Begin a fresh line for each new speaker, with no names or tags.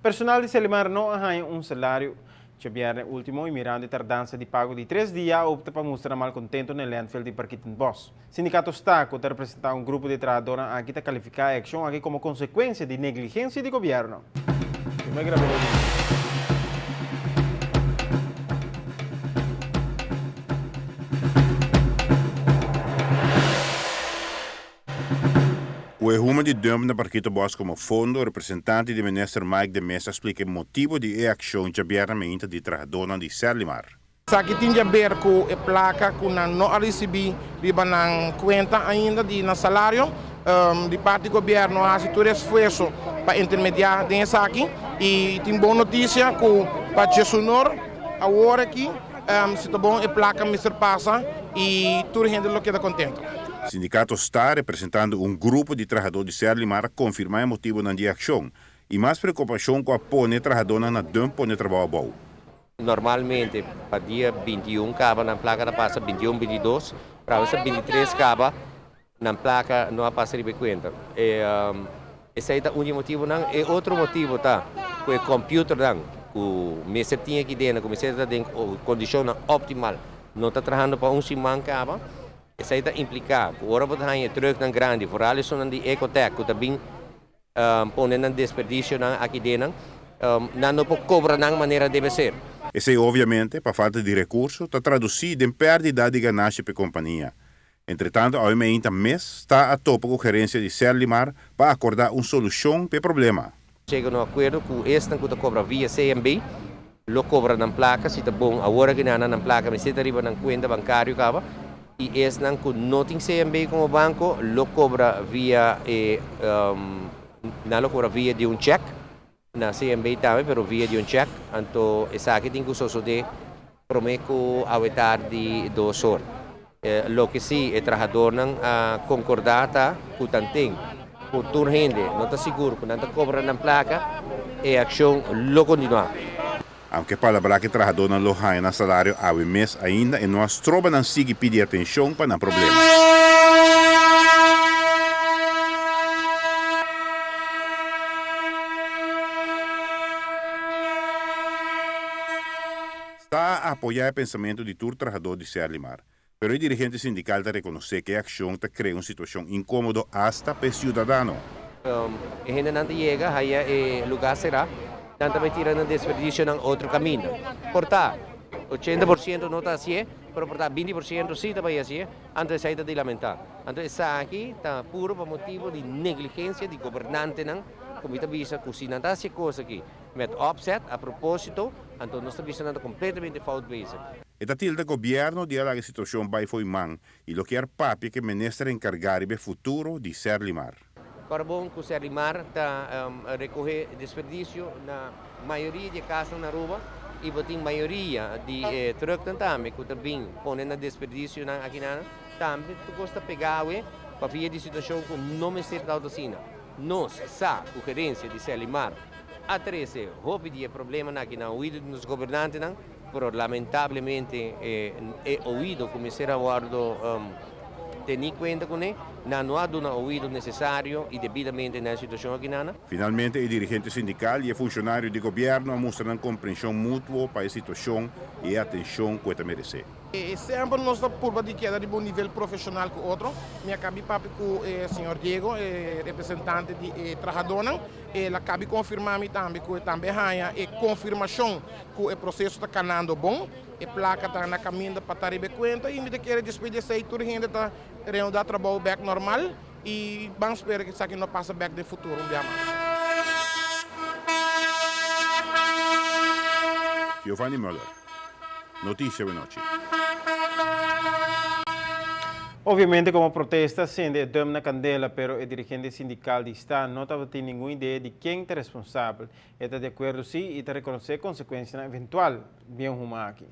Personal di Serlimar no a haña un salario djabièrnè último i mirando e tardansa di pago di tres dia a opta pa mustra nan malkontento na e landfill di Parkietenbos. Sindikato sta ku ta representá un grupo di e trahadornan aki ta kalifiká e akshon aki komo konsekuensia di negligensia di gobièrnu.
Ku e huma di dump na Parkietenbos komo fondo, representante di minister Mike de Meza a splika e motibu di e akshon djabièrnè meinta di trahadónan di Serlimar.
Esaki tin di haber ku e plaka ku nan no a risibí riba nan kuenta ainda di nan salario. Di parti gobièrnu a hasi tur esfuerso pa intermediá den esaki i tin bon notisia ku pa djesunor awor aki si ta bon e plaka mester pasa i tur hende lo keda kontentu.
Sindikato sta representando un grupo di trahadó di Serlimar a konfirmá e motibonan di e akshon i mas preokupashon ku a pone e trahadónan na dump pone trabou abou.
Normalmente pa dia 21 kaba nan plaka ta pasa 21, 22, pero awor 23 kaba nan plaka no a pasa riba e kuenta. Esei ta un di e motibonan. E otro motibo ta ku e kòmpiuternan ku mester tin aki dentro, ku mester ta den kondishonnan optimal, no ta trahando pa un siman kaba. Esei ta impliká ku ora bo ta haña e trùknan grandi, foral esunnan di Ecotec ku ta bin Pone nan desperdicionan aki den nan, nan no por cobra nan manera debe ser.
Esei obviamente, pa falta di recurso, ta traduci den perdida di ganashi p'e compania. Entretanto awe meinta mes ta a topa cu gerencia di Serlimar pa acorda un solucion p'e problema.
Chega na un acuerdo cu esnan cu ta cobra via CMB lo cobra nan placa si ta bon awor aki nan nan placa mester ta riba nan cuenta bancario caba y esnan cu no tin CMB como banco lo cobra via e nan lo cobra via di un check na CMB tambe pero via di un check anto esaki tin cu sosode prome cu awe tardi dos or. Loke si e trahadornan a concorda ta cu tanten cu tur hende no ta sigur cu nan ta cobra nan placa, e accion lo continua.
Aunke palabra cu e trahadornan lo haña nan salario awe mes ainda e no a stroba nan sigui pidi atencion pa nan problema. Sta a apoyá e pensamentu di tur trahadó di Serlimar, pero e dirigente sindikal ta rekonosé ku e akshon ta krea un situashon inkómodo asta pa e siudadano.
E hendenan ta yega haya e lugá será, nan ta bai tira nan desperdisionan otro kaminda. Por ta 80% no ta hasié, pero por ta 20% sí ta bai hasié, anto esei ta di lamentá. Anto esaki ta puro pa motibu di negligensia di gobernantenan ku mi ta bisa ku si nan ta hasi e kos aki, Met opzet, a propósito, anto nos ta bisa nan ta completamente fout bezig.
E ta tilda gobierno di a laga e situacion bay fo'i man y lo kier papia cu e minister encarga riba e futuro di Serlimar.
Carbon cu Serlimar ta recoge desperdicio na mayoria di e casnan na Aruba y bo tin mayoria di e trucknan tambe cu ta bin pone nan desperdicionan akinan tambe tur cos ta pega awe pa via di situacion cu no mester ta asina. Nos sa cu gerencia di Serlimar a trece hopi di e problemanan aki na oido di nos gobernantenan, pero lamentablemente e oido cu mester a wordo teni cuenta cune, nan no a duna oido necesario y debidamente na e situacion aki nan.
Finalmente e dirigente sindical y e funcionario di gobierno a mustra nan comprension mutuo pa e situacion y e atencion cu e ta merece.
Semper nos ta purba di keda riba un nivel profesional cu otro. Mi a cabi papia cu e señor Diego, e representante di e trahadornan. El a cabi confirma mi tambe cu e tambe haña e confirmacion cu e proceso ta canando bon. E placa ta na caminda pa ta riba e cuenta y mi ta kere despues di esey tur hende ta reanuda trabou bek normal y ban spera cu esaki no pasa bek den futuro un bia mas.
Giovanni Muller, Noticia Wenochi.
Obviamente como protesta sende e dump na candela pero e dirigente sindical di sta no tabatin ningun idea di ken ta responsabel. E ta di acuerdo si y ta reconoce consecuencianan eventual di e huma aki.